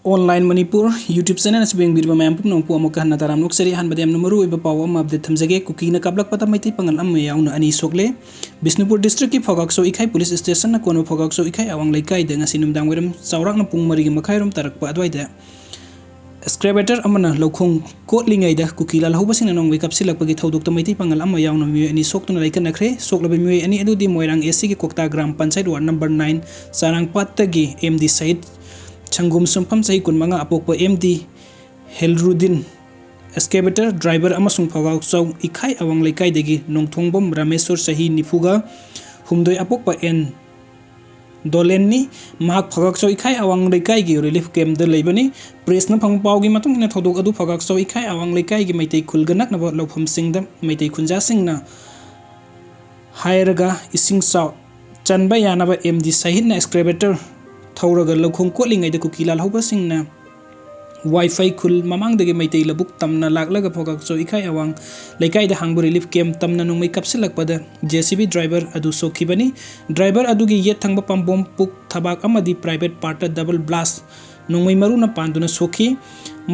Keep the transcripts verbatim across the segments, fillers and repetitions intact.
Online Manipur YouTube channel ꯑꯁꯤꯕꯨ ꯌꯦꯡꯕꯤꯔꯤꯕ ꯃꯌꯥꯝ ꯄꯨꯝꯅꯃꯛꯄꯨ ꯑꯃꯨꯛꯀ ꯍꯟꯅ ꯇꯔꯥꯝꯅ ꯑꯣꯛꯆꯔꯤ꯫ ꯑꯍꯥꯟꯕꯗ ꯌꯥꯝꯅ ꯃꯔꯨ ꯑꯣꯏꯕ ꯄꯥꯎ ꯑꯃ update ꯊꯝꯖꯒꯦ꯫ ꯀꯨꯀꯤꯅ ꯀꯥꯞꯂꯛꯄꯗ ꯃꯩꯇꯩ ꯄꯥꯉꯜ ꯑꯃ ꯌꯥꯎꯅ ꯑꯅꯤ ꯁꯣꯛꯂꯦ꯫ ꯕꯤꯁꯅꯨꯄꯨꯔ districtꯀꯤ ꯐꯣꯒꯥꯛꯆꯧ ꯏꯈꯥꯏ police stationꯅ ꯀꯣꯟꯕ ꯐꯣꯒꯥꯛꯆꯧ ꯏꯈꯥꯏ ꯑꯋꯥꯡ ꯂꯩꯀꯥꯏꯗ ꯉꯁꯤ ꯅꯨꯃꯤꯗꯥꯡ ꯋꯥꯏꯔꯝ ꯆꯥꯎꯔꯥꯛꯅ ꯄꯨꯡ ꯃꯔꯤꯒꯤ ꯃꯈꯥꯏꯔꯣꯝ ꯇꯥꯔꯛꯄ ꯑꯗꯨꯋꯥꯏꯗ excavator ꯑꯃꯅ ꯂꯧꯈꯣꯡ ꯀꯣꯠꯂꯤꯉꯩꯗ ꯀꯨꯀꯤ ꯂꯥꯜꯍꯧꯕꯁꯤꯡꯅ ꯅꯣꯡꯃꯩ ꯀꯥꯞꯁꯤꯜꯂꯛꯄꯒꯤ ꯊꯧꯗꯣꯛꯇ ꯃꯩꯇꯩ ꯄꯥꯉꯜ ꯑꯃ ꯌꯥꯎꯅ ꯃꯤꯑꯣꯏ ꯑꯅꯤ ꯁꯣꯛꯇꯨꯅ ꯂꯩꯈꯠꯅꯈ꯭ꯔꯦ꯫ ꯁꯣꯛꯂꯕ ꯃꯤꯑꯣꯏ ꯑꯅꯤ ꯑꯗꯨꯗꯤ ꯃꯣꯏꯔꯥꯡ ACꯒꯤ ꯀꯣꯛꯇꯥ gram panchayat ward number nine ꯆꯥꯔꯥꯡꯄꯥꯠꯇꯒꯤ ꯑꯦꯝ ꯗꯤ ꯁꯍꯤꯗ, ꯁꯪꯒꯨꯝ ꯁꯨꯝꯐꯝ ꯆꯍꯤ ꯀꯨꯟꯃꯉꯥ ꯑꯄꯣꯛꯄ M D Helruddin, excavator driver ꯑꯃꯁꯨꯡ ꯐꯣꯒꯥꯛꯆꯧ ꯏꯈꯥꯏ ꯑꯋꯥꯡ ꯂꯩꯀꯥꯏꯗꯒꯤ ꯅꯣꯡꯊꯣꯡꯕꯝ ꯔꯥꯃꯦꯁꯣꯔ ꯆꯍꯤ ꯅꯤꯐꯨꯒ ꯍꯨꯝꯗꯣꯏ ꯑꯄꯣꯛꯄ ꯑꯦꯟ ꯗꯣꯂꯦꯟꯅꯤ꯫ ꯃꯍꯥꯛ ꯐꯣꯒꯥꯛꯆꯧ ꯏꯈꯥꯏ ꯑꯋꯥꯡ ꯂꯩꯀꯥꯏꯒꯤ relief campꯇ ꯂꯩꯕꯅꯤ꯫ Pressꯅ ꯐꯪꯕ ꯄꯥꯎꯒꯤ ꯃꯇꯨꯡ ꯏꯟꯅ ꯊꯧꯗꯣꯛ ꯑꯗꯨ ꯐꯣꯒꯥꯛꯆꯧ ꯏꯈꯥꯏ ꯑꯋꯥꯡ ꯂꯩꯀꯥꯏꯒꯤ ꯃꯩꯇꯩ ꯈꯨꯜꯒ ꯅꯛꯅꯕ ꯂꯧꯐꯝꯁꯤꯡꯗ ꯃꯩꯇꯩ ꯈꯨꯟꯖꯥꯁꯤꯡꯅ ꯍꯥꯏꯔꯒ ꯏꯁꯤꯡ ꯆꯥꯎ ꯆꯟꯕ ꯌꯥꯅꯕ ꯑꯦꯝ ꯗꯤ ꯁꯍꯤꯗꯅ excavator ꯊꯧꯔꯒ ꯂꯧꯈꯣꯡ ꯀꯣꯠꯂꯤꯉꯩꯗ ꯀꯨꯀꯤ ꯂꯥꯜꯍꯧꯕꯁꯤꯡꯅ ꯋꯥꯏꯐꯩ ꯈꯨꯜ ꯃꯃꯥꯡꯗꯒꯤ ꯃꯩꯇꯩ ꯂꯧꯕꯨꯛ ꯇꯝꯅ ꯂꯥꯛꯂꯒ ꯐꯣꯒꯥꯛꯆꯧ ꯏꯈꯥꯏ ꯑꯋꯥꯡ ꯂꯩꯀꯥꯏꯗ ꯍꯥꯡꯕ relief camp ꯇꯝꯅ ꯅꯣꯡꯃꯩ ꯀꯥꯞꯁꯤꯜꯂꯛꯄꯗ JCB driver ꯑꯗꯨ ꯁꯣꯛꯈꯤꯕꯅꯤ꯫ Driver ꯑꯗꯨꯒꯤ ꯌꯦꯠ ꯊꯪꯕ ꯄꯥꯝꯕꯣꯝ, ꯄꯨꯛ, ꯊꯕꯥꯛ ꯑꯃꯗꯤ private partꯇ double blast ꯅꯣꯡꯃꯩ ꯃꯔꯨꯅ ꯄꯥꯟꯗꯨꯅ ꯁꯣꯛꯈꯤ꯫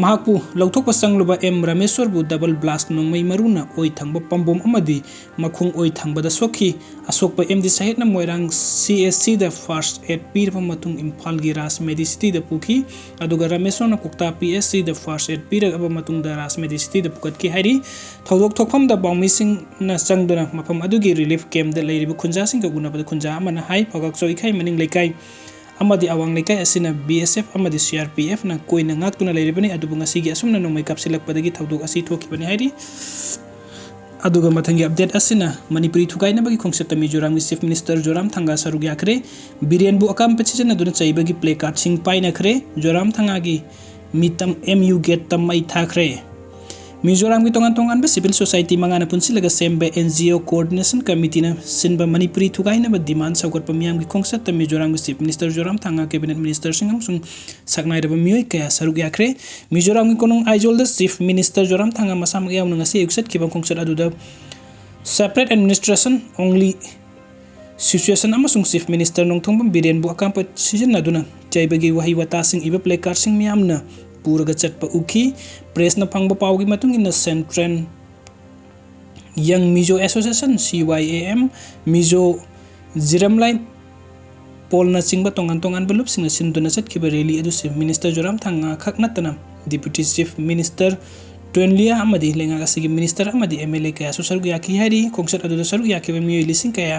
ꯃꯍꯥꯛꯄꯨ ꯂꯧꯊꯣꯛꯄ ꯆꯪꯂꯨꯕ ꯑꯦꯝ ꯔꯥꯃꯦꯁꯣꯔꯕꯨ double blast ꯅꯣꯡꯃꯩ ꯃꯔꯨꯅ ꯑꯣꯏ ꯊꯪꯕ ꯄꯥꯝꯕꯣꯝ ꯑꯃꯗꯤ ꯃꯈꯣꯡ ꯑꯣꯏ ꯊꯪꯕꯗ ꯁꯣꯛꯈꯤ꯫ ꯑꯁꯣꯛꯄ ꯑꯦꯝ ꯗꯤ ꯁꯍꯤꯗꯅ ꯃꯣꯏꯔꯥꯡ CHCꯗ first aid ꯄꯤꯔꯕ ꯃꯇꯨꯡ ꯏꯝꯐꯥꯜꯒꯤ ꯔꯥꯖ ꯃꯦꯗꯤꯁꯤꯇꯤꯗ ꯄꯨꯈꯤ꯫ ꯑꯗꯨꯒ ꯔꯥꯃꯦꯁꯣꯔꯅ ꯀꯣꯛꯇꯥ PHCꯗ first aid ꯄꯤꯔꯛꯂꯕ ꯃꯇꯨꯡꯗ ꯔꯥꯖ ꯃꯦꯗꯤꯁꯤꯇꯤꯗ ꯄꯨꯈꯠꯈꯤ ꯍꯥꯏꯔꯤ꯫ ꯊꯧꯗꯣꯛ ꯊꯣꯛꯐꯝꯗ ꯄꯥꯎꯃꯤꯁꯤꯡꯅ ꯆꯪꯗꯨꯅ ꯃꯐꯝ ꯑꯗꯨꯒꯤ relief campꯇ ꯂꯩꯔꯤꯕ ꯈꯨꯟꯖꯥꯁꯤꯡꯒ ꯎꯅꯕꯗ ꯈꯨꯟꯖꯥ ꯑꯃꯅ ꯍꯥꯏ, ꯐꯣꯒꯥꯛꯆꯧ ꯏꯈꯥꯏ ꯃꯅꯤꯡ ꯂꯩꯀꯥꯏ ꯑꯃꯗꯤ ꯑꯋꯥꯡ ꯂꯩꯀꯥꯏ ꯑꯁꯤꯅ BSF ꯑꯃꯗꯤ CRPFꯅ ꯀꯣꯏꯅ ꯉꯥꯛꯇꯨꯅ ꯂꯩꯔꯤꯕꯅꯤ, ꯑꯗꯨꯕꯨ ꯉꯁꯤꯒꯤ ꯑꯁꯨꯝꯅ ꯅꯣꯡꯃꯩ ꯀꯥꯞꯁꯤꯜꯂꯛꯄꯗꯒꯤ ꯊꯧꯗꯣꯛ ꯑꯁꯤ ꯊꯣꯛꯈꯤꯕꯅꯤ ꯍꯥꯏꯔꯤ꯫ ꯑꯗꯨꯒ ꯃꯊꯪꯒꯤ update ꯑꯁꯤꯅ ꯃꯅꯤꯄꯨꯔꯤ ꯊꯨꯒꯥꯏꯅꯕꯒꯤ ꯈꯣꯡꯆꯠꯇ ꯃꯤꯖꯣꯔꯥꯝꯒꯤ Chief Minister ꯖꯣꯔꯥꯝ ꯊꯥꯡꯒꯥ ꯁꯔꯨꯛ ꯌꯥꯈ꯭ꯔꯦ꯫ ꯕꯤꯔꯦꯟꯕꯨ ꯑꯀꯥꯝꯕ ꯁꯤꯖꯤꯟꯅꯗꯨꯅ ꯆꯩꯕꯒꯤ placard ꯁꯤꯡ ꯄꯥꯏꯅꯈ꯭ꯔꯦ꯫ ꯖꯣꯔꯥꯝ ꯊꯥꯡꯒꯥꯒꯤ ꯃꯤꯇꯝ MU gateꯇ ꯃꯩ ꯊꯥꯈ꯭ꯔꯦ꯫ ꯃꯤꯖꯣꯔꯥꯝꯒꯤ ꯇꯣꯉꯥꯟ ꯇꯣꯉꯥꯟꯕ civil society ꯃꯉꯥꯅ ꯄꯨꯟꯁꯤꯜꯂꯒ ꯁꯦꯝꯕ NGO Coordination Committeeꯅ ꯁꯤꯟꯕ ꯃꯅꯤꯄꯨꯔꯤ ꯊꯨꯒꯥꯏꯅꯕ demand ꯁꯧꯒꯠꯄ ꯃꯤꯌꯥꯝꯒꯤ ꯈꯣꯡꯆꯠꯇ ꯃꯤꯖꯣꯔꯥꯝꯒꯤ Chief Minister ꯖꯣꯔꯥꯝ ꯊꯥꯡꯒꯥ, cabinet ministerꯁꯤꯡ ꯑꯃꯁꯨꯡ ꯁꯛꯅꯥꯏꯔꯕ ꯃꯤꯑꯣꯏ ꯀꯌꯥ ꯁꯔꯨꯛ ꯌꯥꯈ꯭ꯔꯦ꯫ ꯃꯤꯖꯣꯔꯥꯝꯒꯤ ꯀꯣꯅꯨꯡ ꯑꯥꯏꯖꯣꯜꯗ Chief Minister ꯖꯣꯔꯥꯝ ꯊꯥꯡꯒꯥ ꯃꯁꯥꯃꯛ ꯌꯥꯎꯅ ꯉꯁꯤ ꯑꯌꯨꯛ ꯆꯠꯈꯤꯕ ꯈꯣꯡꯆꯠ ꯑꯗꯨꯗ separate administration only ꯁꯤꯆꯨꯋꯦꯁꯟ ꯑꯃꯁꯨꯡ ꯆꯤꯐ ꯃꯤꯅꯤꯁꯇꯔ ꯅꯣꯡꯊꯣꯝꯕꯝ ꯕꯤꯔꯦꯟꯕꯨ ꯑꯀꯥꯝꯄ ꯁꯤꯖꯤꯟꯅꯗꯨꯅ ꯆꯩꯕꯒꯤ ꯋꯥꯍꯩ ꯋꯥꯇꯥꯁꯤꯡ ꯏꯕ ꯄ꯭ꯂꯦꯀꯥꯔꯗꯁꯤꯡ ꯃꯤꯌꯥꯝꯅ ꯄꯨꯔꯒ ꯆꯠꯄ ꯎꯈꯤ꯫ ꯄ꯭ꯔꯦꯁꯅ ꯐꯪꯕ ꯄꯥꯎꯒꯤ ꯃꯇꯨꯡ ꯏꯟꯅ ꯁꯦꯟꯇ꯭ꯔꯦꯜ ꯌꯪ ꯃꯤꯖꯣ ꯑꯦꯁꯣꯁꯤꯌꯦꯁꯟ, ꯁꯤ ꯋꯥꯏ ꯑꯦ ꯑꯦꯝ, ꯃꯤꯖꯣ ꯖꯤꯔꯝꯂꯥꯏ ꯄꯣꯜꯅꯆꯤꯡꯕ ꯇꯣꯉꯥꯟ ꯇꯣꯉꯥꯟꯕ ꯂꯨꯞꯁꯤꯡꯅ ꯁꯤꯟꯗꯨꯅ ꯆꯠꯈꯤꯕ ꯔꯦꯂꯤ ꯑꯗꯨ ꯆꯤꯐ ꯃꯤꯅꯤꯁꯇꯔ ꯖꯣꯔꯥꯝꯊꯥꯡꯉ ꯈꯛ ꯅꯠꯇꯅ ꯗꯤꯄ꯭ꯌꯨꯇꯤ ꯆꯤꯐ ꯃꯤꯅꯤꯁꯇꯔ ꯇ꯭ꯋꯦꯟꯂꯤꯌꯥ ꯑꯃꯗꯤ ꯂꯩꯉꯥꯛ ꯑꯁꯤꯒꯤ ꯃꯤꯅꯤꯁꯇꯔ ꯑꯃꯗꯤ ꯑꯦꯝ ꯑꯦꯜ ꯑꯦ ꯀꯌꯥꯁꯨ ꯁꯔꯨꯛ ꯌꯥꯈꯤ ꯍꯥꯏꯔꯤ꯫ ꯈꯣꯡꯆꯠ ꯑꯗꯨꯗ ꯁꯔꯨꯛ ꯌꯥꯈꯤꯕ ꯃꯤꯑꯣꯏ ꯂꯤꯁꯤꯡ ꯀꯌꯥ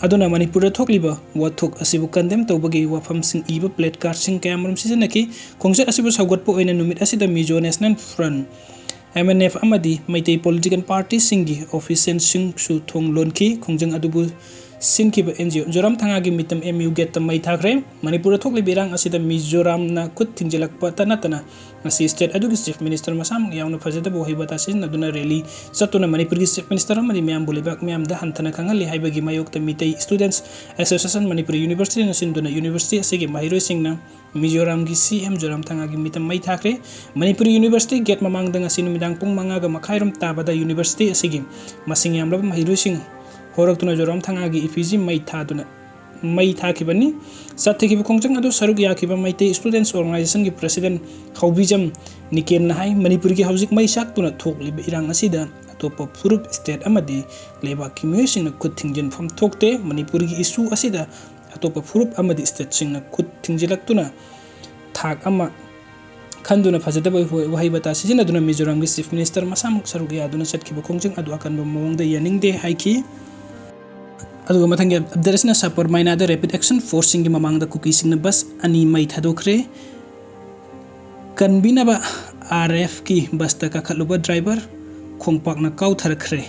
ꯑꯗꯨꯅ ꯃꯅꯤꯄꯨꯔꯗ ꯊꯣꯛꯂꯤꯕ ꯋꯥꯊꯣꯛ ꯑꯁꯤꯕꯨ ꯀꯟꯗꯦꯝ ꯇꯧꯕꯒꯤ ꯋꯥꯐꯝꯁꯤꯡ ꯏꯕ ꯄ꯭ꯂꯦꯀꯥꯔꯗꯁꯤꯡ ꯀꯌꯥꯃꯔꯨꯝ ꯁꯤꯖꯤꯟꯅꯈꯤ꯫ ꯈꯣꯡꯆꯠ ꯑꯁꯤꯕꯨ ꯁꯧꯒꯠꯄ ꯑꯣꯏꯅ ꯅꯨꯃꯤꯠ ꯑꯁꯤꯗ Mizo national front, M N F ꯑꯃꯗꯤ ꯃꯩꯇꯩ ꯄꯣꯂꯤꯇꯤꯀꯦꯜ ꯄꯥꯔꯇꯤꯁꯤꯡꯒꯤ ꯑꯣꯐꯤꯁꯤꯌꯦꯜꯁꯤꯡꯁꯨ ꯊꯣꯡ ꯂꯣꯟꯈꯤ꯫ ꯈꯣꯡꯖꯪ ꯑꯗꯨꯕꯨ ꯁꯤꯟꯈꯤꯕ and G O ꯖꯣꯔꯥꯝꯊꯥꯉꯥꯒꯤ ꯃꯤꯇꯝ M U ꯒꯦꯠꯇ ꯃꯩ ꯊꯥꯈ꯭ꯔꯦ꯫ ꯃꯅꯤꯄꯨꯔꯗ ꯊꯣꯛꯂꯤꯕ ꯏꯔꯥꯡ ꯑꯁꯤꯗ ꯃꯤꯖꯣꯔꯥꯝꯅ ꯈꯨꯠ ꯊꯤꯡꯖꯤꯜꯂꯛꯄꯇ ꯅꯠꯇꯅ ꯉꯁꯤ ꯁ꯭ꯇꯦꯠ ꯑꯗꯨꯒꯤ ꯆꯤꯐ ꯃꯤꯅꯤꯁꯇꯔ ꯃꯁꯥꯃꯛ ꯌꯥꯎꯅ ꯐꯖꯗꯕ ꯋꯥꯍꯩ ꯋꯥꯇꯥ ꯁꯤꯖꯤꯟꯅꯗꯨꯅ ꯔꯦꯂꯤ ꯆꯠꯇꯨꯅ ꯃꯅꯤꯄꯨꯔꯒꯤ ꯆꯤꯐ ꯃꯤꯅꯤꯁꯇꯔ ꯑꯃꯗꯤ ꯃꯤꯌꯥꯝꯕꯨ ꯂꯩꯕꯥꯛ ꯃꯤꯌꯥꯝꯗ ꯍꯟꯊꯅ ꯈꯪꯍꯜꯂꯤ ꯍꯥꯏꯕꯒꯤ ꯃꯥꯌꯣꯛꯇ ꯃꯤꯇꯩ ꯁ꯭ꯇꯨꯗꯦꯟꯠꯁ ꯑꯦꯁꯣꯁꯤꯌꯦꯁꯟ ꯃꯅꯤꯄꯨꯔꯤ ꯌꯨꯅꯤꯚꯔꯁꯤꯇꯤꯅ ꯁꯤꯟꯗꯨꯅ ꯌꯨꯅꯤꯚꯔꯁꯤꯇꯤ ꯑꯁꯤꯒꯤ ꯃꯍꯩꯔꯣꯏꯁꯤꯡꯅ ꯃꯤꯖꯣꯔꯥꯝꯒꯤ ꯁꯤ ꯑꯦꯝ ꯖꯣꯔꯥꯝꯊꯥꯉꯥꯒꯤ ꯃꯤꯇꯝ ꯃꯩ ꯊꯥꯈ꯭ꯔꯦ꯫ ꯃꯅꯤꯄꯨꯔꯤ ꯌꯨꯅꯤꯚꯔꯁꯤꯇꯤ ꯒꯦꯠ ꯃꯃꯥꯡꯗ ꯉꯁꯤ ꯅꯨꯃꯤꯗꯥꯡ ꯄꯨꯡ ꯃꯉꯥꯒ ꯃꯈꯥꯏꯔꯣꯝ ꯇꯥꯕꯗ ꯌꯨꯅꯤꯚꯔꯁꯤꯇꯤ ꯑꯁꯤꯒꯤ ꯃꯁꯤꯡ ꯌꯥꯝꯂꯕ ꯃꯍꯩꯔꯣꯏꯁꯤꯡ ꯍꯧꯔꯛꯇꯨꯅ ꯖꯣꯔꯥꯝꯊꯥꯉꯥꯒꯤ ꯏꯐꯤꯖꯤ ꯃꯩ ꯊꯥꯗꯨꯅ, ꯃꯩ ꯊꯥꯈꯤꯕꯅꯤ꯫ ꯆꯠꯊꯈꯤꯕ ꯈꯣꯡꯖꯪ ꯑꯗꯨ ꯁꯔꯨꯛ ꯌꯥꯈꯤꯕ ꯃꯩꯇꯩ ꯁ꯭ꯇꯨꯗꯦꯟꯠꯁ ꯑꯣꯔꯒꯅꯥꯏꯖꯦꯁꯟꯒꯤ ꯄ꯭ꯔꯁꯤꯗꯦꯟꯠ ꯍꯧꯕꯤꯖꯝ ꯅꯤꯀꯦꯟꯅ ꯍꯥꯏ, ꯃꯅꯤꯄꯨꯔꯒꯤ ꯍꯧꯖꯤꯛ ꯃꯩ ꯆꯥꯛꯇꯨꯅ ꯊꯣꯛꯂꯤꯕ ꯏꯔꯥꯡ ꯑꯁꯤꯗ ꯑꯇꯣꯞꯄ ꯐꯨꯔꯨꯞ, ꯁ꯭ꯇꯦꯠ ꯑꯃꯗꯤ ꯂꯩꯕꯥꯛꯀꯤ ꯃꯤꯑꯣꯏꯁꯤꯡꯅ ꯈꯨꯠ ꯊꯤꯡꯖꯤꯟꯐꯝ ꯊꯣꯛꯇꯦ꯫ ꯃꯅꯤꯄꯨꯔꯒꯤ ꯏꯁꯨ ꯑꯁꯤꯗ ꯑꯇꯣꯞꯄ ꯐꯨꯔꯨꯞ ꯑꯃꯗꯤ ꯁ꯭ꯇꯦꯠꯁꯤꯡꯅ ꯈꯨꯠ ꯊꯤꯡꯖꯤꯜꯂꯛꯇꯨꯅ ꯊꯥꯛ ꯑꯃ ꯈꯟꯗꯨꯅ ꯐꯖꯗꯕ ꯋꯥꯍꯩ ꯋꯥꯇꯥ ꯁꯤꯖꯤꯟꯅꯗꯨꯅ ꯃꯤꯖꯣꯔꯥꯝꯒꯤ ꯆꯤꯐ ꯃꯤꯅꯤꯁꯇꯔ ꯃꯁꯥꯃꯛ ꯁꯔꯨꯛ ꯌꯥꯗꯨꯅ ꯆꯠꯈꯤꯕ ꯈꯣꯡꯖꯪ ꯑꯗꯨ ꯑꯀꯟꯕ ꯃꯑꯣꯡꯗ ꯌꯥꯅꯤꯡꯗꯦ ꯍꯥꯏꯈꯤ꯫ ꯑꯗꯨꯒ ꯃꯊꯪꯒꯤ ꯑꯞꯗꯦꯠ ꯑꯁꯤꯅ ꯁꯄꯔ ꯃꯥꯏꯅꯥꯗ ꯔꯦꯄꯤꯗ ꯑꯦꯛꯁꯟ ꯐꯣꯔꯁꯁꯤꯡꯒꯤ ꯃꯃꯥꯡꯗ ꯀꯨꯀꯤꯁꯤꯡꯅ ꯕꯁ ꯑꯅꯤ ꯃꯩ ꯊꯥꯗꯣꯛꯈ꯭ꯔꯦ꯫ ꯀꯟꯕꯤꯅꯕ ꯑꯥꯔ ꯑꯦꯐꯀꯤ ꯕꯁꯇ ꯀꯥꯈꯠꯂꯨꯕ ꯗ꯭ꯔꯥꯏꯚꯔ ꯈꯣꯡꯄꯥꯛꯅ ꯀꯥꯎꯊꯔꯛꯈ꯭ꯔꯦ꯫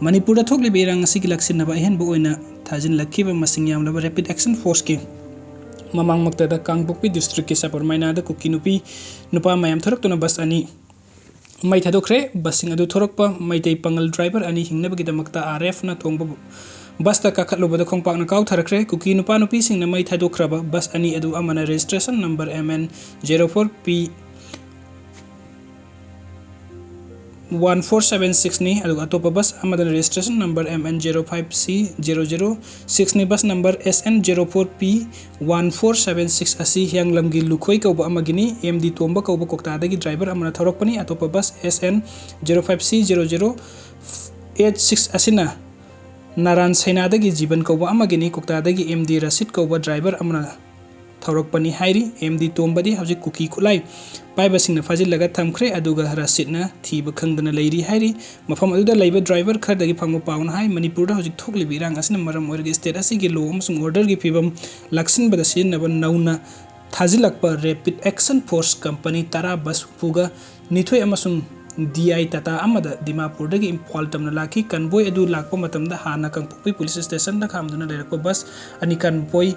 ꯃꯅꯤꯄꯨꯔꯗ ꯊꯣꯛꯂꯤꯕ ꯏꯔꯥꯡ ꯑꯁꯤꯒꯤ ꯂꯥꯛꯁꯤꯟꯅꯕ ꯑꯍꯦꯟꯕ ꯑꯣꯏꯅ ꯊꯥꯖꯤꯜꯂꯛꯈꯤꯕ ꯃꯁꯤꯡ ꯌꯥꯝꯂꯕ ꯔꯦꯄꯤꯗ ꯑꯦꯛꯁꯟ ꯐꯣꯔꯁꯀꯤ ꯃꯃꯥꯡꯃꯛꯇꯗ ꯀꯥꯡꯄꯣꯛꯄꯤ ꯗꯤꯁꯇ꯭ꯔꯤꯛꯀꯤ ꯁꯄꯔ ꯃꯥꯏꯅꯥꯗ ꯀꯨꯀꯤ ꯅꯨꯄꯤ ꯅꯨꯄꯥ ꯃꯌꯥꯝ ꯊꯣꯔꯛꯇꯨꯅ ꯕꯁ ꯑꯅꯤ ꯃꯩ ꯊꯥꯗꯣꯛꯈ꯭ꯔꯦ꯫ ꯕꯁꯁꯤꯡ ꯑꯗꯨ ꯊꯣꯔꯛꯄ ꯃꯩꯇꯩ ꯄꯥꯉꯜ ꯗ꯭ꯔꯥꯏꯚꯔ ꯑꯅꯤ ꯍꯤꯡꯅꯕꯒꯤꯗꯃꯛꯇ ꯑꯥꯔ ꯑꯦꯐꯅ ꯊꯣꯡꯕ ꯕꯁꯇ ꯀꯥꯈꯠꯂꯨꯕꯗ ꯈꯣꯡꯄꯥꯛꯅ ꯀꯥꯎꯊꯔꯛꯈ꯭ꯔꯦ꯫ ꯀꯨꯀꯤ ꯅꯨꯄꯥ ꯅꯨꯄꯤꯁꯤꯡꯅ ꯃꯩ ꯊꯥꯗꯣꯛꯈ꯭ꯔꯕ ꯕꯁ ꯑꯅꯤ ꯑꯗꯨ ꯑꯃꯅ registration number M N zero four P one four seven six ꯅꯤ, ꯑꯗꯨꯒ ꯑꯇꯣꯞꯄ ꯕꯁ ꯑꯃꯗꯅ registration number M N zero five C zero zero six ꯅꯤ꯫ Bus number S N zero four P one four seven six ꯑꯁꯤ ꯍꯤꯌꯥꯡꯂꯝꯒꯤ ꯂꯨꯈꯣꯏ ꯀꯧꯕ ꯑꯃꯒꯤꯅꯤ꯫ M D ꯇꯣꯝꯕ ꯀꯧꯕ ꯀꯣꯛꯇꯥꯗꯒꯤ driver ꯑꯃꯅ ꯊꯧꯔꯛꯄꯅꯤ꯫ ꯑꯇꯣꯞꯄ bus S N zero five C zero zero eight six ꯑꯁꯤꯅ ꯅꯥꯔꯥꯟ ꯁꯩꯅꯥꯗꯒꯤ ꯖꯤꯕꯟ ꯀꯧꯕ ꯑꯃꯒꯤꯅꯤ꯫ ꯀꯣꯛꯇꯥꯗꯒꯤ M D ꯔꯁꯤꯗ ꯀꯧꯕ driver ꯑꯃꯅ ꯊꯧꯔꯛꯄꯅꯤ ꯍꯥꯏꯔꯤ꯫ M D ꯇꯣꯝꯕꯗꯤ ꯍꯧꯖꯤꯛ ꯀꯨꯀꯤ ꯈꯨꯠꯂꯥꯏ ꯄꯥꯏꯕꯁꯤꯡꯅ ꯐꯥꯖꯤꯜꯂꯒ ꯊꯝꯈ꯭ꯔꯦ, ꯑꯗꯨꯒ ꯔꯁꯤꯗꯅ ꯊꯤꯕ ꯈꯪꯗꯅ ꯂꯩꯔꯤ ꯍꯥꯏꯔꯤ꯫ ꯃꯐꯝ ꯑꯗꯨꯗ ꯂꯩꯕ driver ꯈꯔꯗꯒꯤ ꯐꯪꯕ ꯄꯥꯎꯅ ꯍꯥꯏ, ꯃꯅꯤꯄꯨꯔꯗ ꯍꯧꯖꯤꯛ ꯊꯣꯛꯂꯤꯕ ꯏꯔꯥꯡ ꯑꯁꯤꯅ ꯃꯔꯝ ꯑꯣꯏꯔꯒ state ꯑꯁꯤꯒꯤ law ꯑꯃꯁꯨꯡ orderꯒꯤ ꯐꯤꯕꯝ ꯂꯥꯛꯁꯤꯟꯕꯗ ꯁꯤꯖꯤꯟꯅꯕ ꯅꯧꯅ ꯊꯥꯖꯤꯜꯂꯛꯄ rapid action force company ꯇꯔꯥ, ꯕꯁ ꯍꯨꯝꯐꯨꯒ ꯅꯤꯊꯣꯏ ꯑꯃꯁꯨꯡ D I Tata ꯑꯃꯗ ꯗꯤꯃꯥꯄꯨꯔꯗꯒꯤ ꯏꯝꯐꯥꯜ ꯇꯝꯅ ꯂꯥꯛꯈꯤ꯫ Convoy ꯑꯗꯨ ꯂꯥꯛꯄ ꯃꯇꯝꯗ ꯍꯥꯟꯅ ꯀꯥꯡꯄꯣꯛꯄꯤ police stationꯗ ꯈꯥꯝꯗꯨꯅ ꯂꯩꯔꯛꯄ ꯕꯁ ꯑꯅꯤ convoy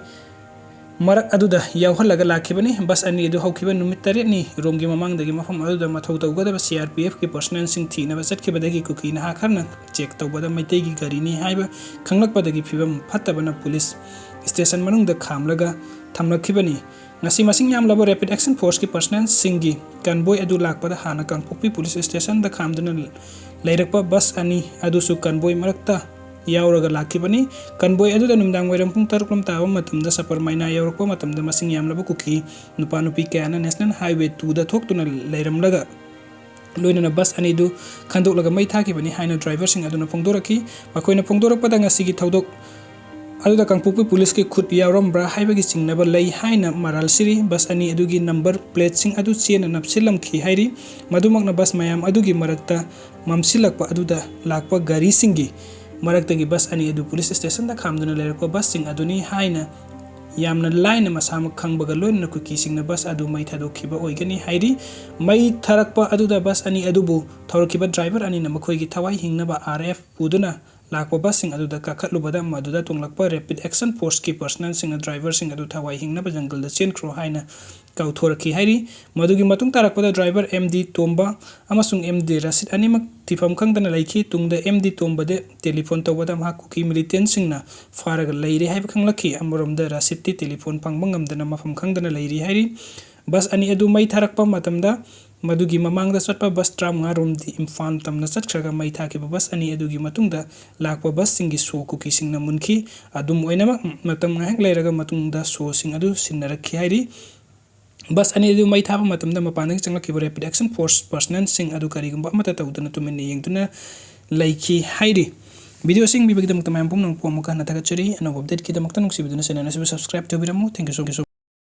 ꯃꯔꯛ ꯑꯗꯨꯗ ꯌꯥꯎꯍꯜꯂꯒ ꯂꯥꯛꯈꯤꯕꯅꯤ꯫ ꯕꯁ ꯑꯅꯤ ꯑꯗꯨ ꯍꯧꯈꯤꯕ ꯅꯨꯃꯤꯠ ꯇꯔꯦꯠꯅꯤ ꯔꯣꯝꯒꯤ ꯃꯃꯥꯡꯗꯒꯤ ꯃꯐꯝ ꯑꯗꯨꯗ ꯃꯊꯧ ꯇꯧꯒꯗꯕ C R P Fꯀꯤ personnelꯁꯤꯡ ꯊꯤꯅꯕ ꯆꯠꯈꯤꯕꯗꯒꯤ ꯀꯨꯀꯤ ꯅꯍꯥ ꯈꯔꯅ check ꯇꯧꯕꯗ ꯃꯩꯇꯩꯒꯤ ꯒꯥꯔꯤꯅꯤ ꯍꯥꯏꯕ ꯈꯪꯂꯛꯄꯗꯒꯤ ꯐꯤꯕꯝ ꯐꯠꯇꯕꯅ police station ꯃꯅꯨꯡꯗ ꯈꯥꯝꯂꯒ ꯊꯝꯂꯛꯈꯤꯕꯅꯤ꯫ ꯉꯁꯤ ꯃꯁꯤꯡ ꯌꯥꯝꯂꯕ rapid action forceꯀꯤ personnelꯁꯤꯡꯒꯤ convoy ꯑꯗꯨ ꯂꯥꯛꯄꯗ ꯍꯥꯟꯅ ꯀꯥꯡꯄꯣꯛꯄꯤ police stationꯗ ꯈꯥꯝꯗꯨꯅ ꯂꯩꯔꯛꯄ ꯕꯁ ꯑꯅꯤ ꯑꯗꯨꯁꯨ convoy ꯃꯔꯛꯇ ꯌꯥꯎꯔꯒ ꯂꯥꯛꯈꯤꯕꯅꯤ꯫ Convoy ꯑꯗꯨꯗ ꯅꯨꯃꯤꯗꯥꯡ ꯋꯥꯏꯔꯝ ꯄꯨꯡ ꯇꯔꯨꯛ ꯂꯣꯝ ꯇꯥꯕ ꯃꯇꯝꯗ ꯁꯄꯔ ꯃꯥꯏꯅꯥ ꯌꯧꯔꯛꯄ ꯃꯇꯝꯗ ꯃꯁꯤꯡ ꯌꯥꯝꯂꯕ ꯀꯨꯀꯤ ꯅꯨꯄꯥ ꯅꯨꯄꯤ ꯀꯌꯥꯅ National Highway twoꯗ ꯊꯣꯛꯇꯨꯅ ꯂꯩꯔꯝꯂꯒ ꯂꯣꯏꯅꯅ ꯕꯁ ꯑꯅꯤꯗꯨ ꯈꯟꯗꯣꯛꯂꯒ ꯃꯩ ꯊꯥꯈꯤꯕꯅꯤ ꯍꯥꯏꯅ driverꯁꯤꯡ ꯑꯗꯨꯅ ꯐꯣꯡꯗꯣꯔꯛꯈꯤ꯫ ꯃꯈꯣꯏꯅ ꯐꯣꯡꯗꯣꯔꯛꯄꯗ ꯉꯁꯤꯒꯤ ꯊꯧꯗꯣꯛ ꯑꯗꯨꯗ ꯀꯥꯡꯄꯣꯛꯄꯤ policeꯀꯤ ꯈꯨꯠ ꯌꯥꯎꯔꯝꯕ꯭ꯔꯥ ꯍꯥꯏꯕꯒꯤ ꯆꯤꯡꯅꯕ ꯂꯩ ꯍꯥꯏꯅ ꯃꯔꯥꯜ ꯁꯤꯔꯤ꯫ ꯕꯁ ꯑꯅꯤ ꯑꯗꯨꯒꯤ number plateꯁꯤꯡ ꯑꯗꯨ ꯆꯦꯅ ꯅꯞꯁꯤꯜꯂꯝꯈꯤ ꯍꯥꯏꯔꯤ꯫ ꯃꯗꯨꯃꯛꯅ ꯕꯁ ꯃꯌꯥꯝ ꯑꯗꯨꯒꯤ ꯃꯔꯛꯇ ꯃꯝꯁꯤꯜꯂꯛꯄ ꯑꯗꯨꯗ ꯂꯥꯛꯄ ꯒꯥꯔꯤꯁꯤꯡꯒꯤ ꯃꯔꯛꯇꯒꯤ ꯕꯁ ꯑꯅꯤ ꯑꯗꯨ police stationꯗ ꯈꯥꯝꯗꯨꯅ ꯂꯩꯔꯛꯄ ꯕꯁꯁꯤꯡ ꯑꯗꯨꯅꯤ ꯍꯥꯏꯅ ꯌꯥꯝꯅ ꯂꯥꯏꯅ ꯃꯁꯥꯃꯛ ꯈꯪꯕꯒ ꯂꯣꯏꯅꯅ ꯀꯨꯀꯤꯁꯤꯡꯅ ꯕꯁ ꯑꯗꯨ ꯃꯩ ꯊꯥꯗꯣꯛꯈꯤꯕ ꯑꯣꯏꯒꯅꯤ ꯍꯥꯏꯔꯤ꯫ ꯃꯩ ꯊꯥꯔꯛꯄ ꯑꯗꯨꯗ ꯕꯁ ꯑꯅꯤ ꯑꯗꯨꯕꯨ ꯊꯧꯔꯛꯈꯤꯕ driver ꯑꯅꯤꯅ ꯃꯈꯣꯏꯒꯤ ꯊꯋꯥꯏ ꯍꯤꯡꯅꯕ R F ꯄꯨꯗꯨꯅ ꯂꯥꯛꯄ ꯕꯁꯁꯤꯡ ꯑꯗꯨꯗ ꯀꯥꯈꯠꯂꯨꯕꯗ ꯃꯗꯨꯗ ꯇꯣꯡꯂꯛꯄ rapid action forceꯀꯤ personnelꯁꯤꯡꯅ driverꯁꯤꯡ ꯑꯗꯨ ꯊꯋꯥꯏ ꯍꯤꯡꯅꯕ ꯖꯪꯒꯜꯗ ꯆꯦꯟꯈ꯭ꯔꯣ ꯍꯥꯏꯅ ꯀꯥꯎꯊꯣꯔꯛꯈꯤ ꯍꯥꯏꯔꯤ꯫ ꯃꯗꯨꯒꯤ ꯃꯇꯨꯡ ꯇꯥꯔꯛꯄꯗ driver M D ꯇꯣꯝꯕ ꯑꯃꯁꯨꯡ M D ꯔꯁꯤꯗ ꯑꯅꯤꯃꯛ ꯊꯤꯐꯝ ꯈꯪꯗꯅ ꯂꯩꯈꯤ꯫ ꯇꯨꯡꯗ M D ꯇꯣꯝꯕꯗ telephone ꯇꯧꯕꯗ ꯃꯍꯥꯛ ꯀꯨꯀꯤ militantꯁꯤꯡꯅ ꯐꯥꯔꯒ ꯂꯩꯔꯦ ꯍꯥꯏꯕ ꯈꯪꯂꯛꯈꯤ꯫ ꯑꯃꯔꯣꯝꯗ ꯔꯁꯤꯗꯇꯤ telephone ꯐꯪꯕ ꯉꯝꯗꯅ ꯃꯐꯝ ꯈꯪꯗꯅ ꯂꯩꯔꯤ ꯍꯥꯏꯔꯤ꯫ ꯕꯁ ꯑꯅꯤ ꯑꯗꯨ ꯃꯩ ꯊꯥꯔꯛꯄ ꯃꯇꯝꯗ ꯃꯗꯨꯒꯤ ꯃꯃꯥꯡꯗ ꯆꯠꯄ ꯕꯁ ꯇꯔꯥꯃꯉꯥ ꯔꯣꯝꯗꯤ ꯏꯝꯐꯥꯜ ꯇꯝꯅ ꯆꯠꯈ꯭ꯔꯒ ꯃꯩ ꯊꯥꯈꯤꯕ ꯕꯁ ꯑꯅꯤ ꯑꯗꯨꯒꯤ ꯃꯇꯨꯡꯗ ꯂꯥꯛꯄ ꯕꯁꯁꯤꯡꯒꯤ ꯁꯣ ꯀꯨꯀꯤꯁꯤꯡꯅ ꯃꯨꯟꯈꯤ꯫ ꯑꯗꯨꯝ ꯑꯣꯏꯅꯃꯛ, ꯃꯇꯝ ꯉꯥꯏꯍꯥꯛ ꯂꯩꯔꯒ ꯃꯇꯨꯡꯗ ꯁꯣꯁꯤꯡ ꯑꯗꯨ ꯁꯤꯟꯅꯔꯛꯈꯤ ꯍꯥꯏꯔꯤ꯫ ꯕꯁ ꯑꯅꯤ ꯑꯗꯨ ꯃꯩ ꯊꯥꯕ ꯃꯇꯝꯗ ꯃꯄꯥꯟꯗꯒꯤ ꯆꯪꯂꯛꯈꯤꯕ rapid action force personnelꯁꯤꯡ ꯑꯗꯨ ꯀꯔꯤꯒꯨꯝꯕ ꯑꯃꯠꯇ ꯇꯧꯗꯅ ꯇꯨꯃꯤꯟꯅ ꯌꯦꯡꯗꯨꯅ ꯂꯩꯈꯤ ꯍꯥꯏꯔꯤ꯫ ꯚꯤꯗꯤꯑꯣꯁꯤꯡ ꯄꯤꯕꯒꯤꯗꯃꯛꯇ ꯃꯌꯥꯝ ꯄꯨꯝꯅꯃꯛꯄꯨ ꯑꯃꯨꯛꯀ ꯍꯟꯅ ꯊꯥꯒꯠꯆꯔꯤ꯫ ꯑꯅꯧꯕ updateꯀꯤꯗꯃꯛꯇ ꯅꯨꯡꯁꯤꯕꯤꯗꯨꯅ channel ꯑꯁꯤꯕꯨ subscribe ꯇꯧꯕꯤꯔꯝꯃꯨ꯫ Thank you, thank you so much꯫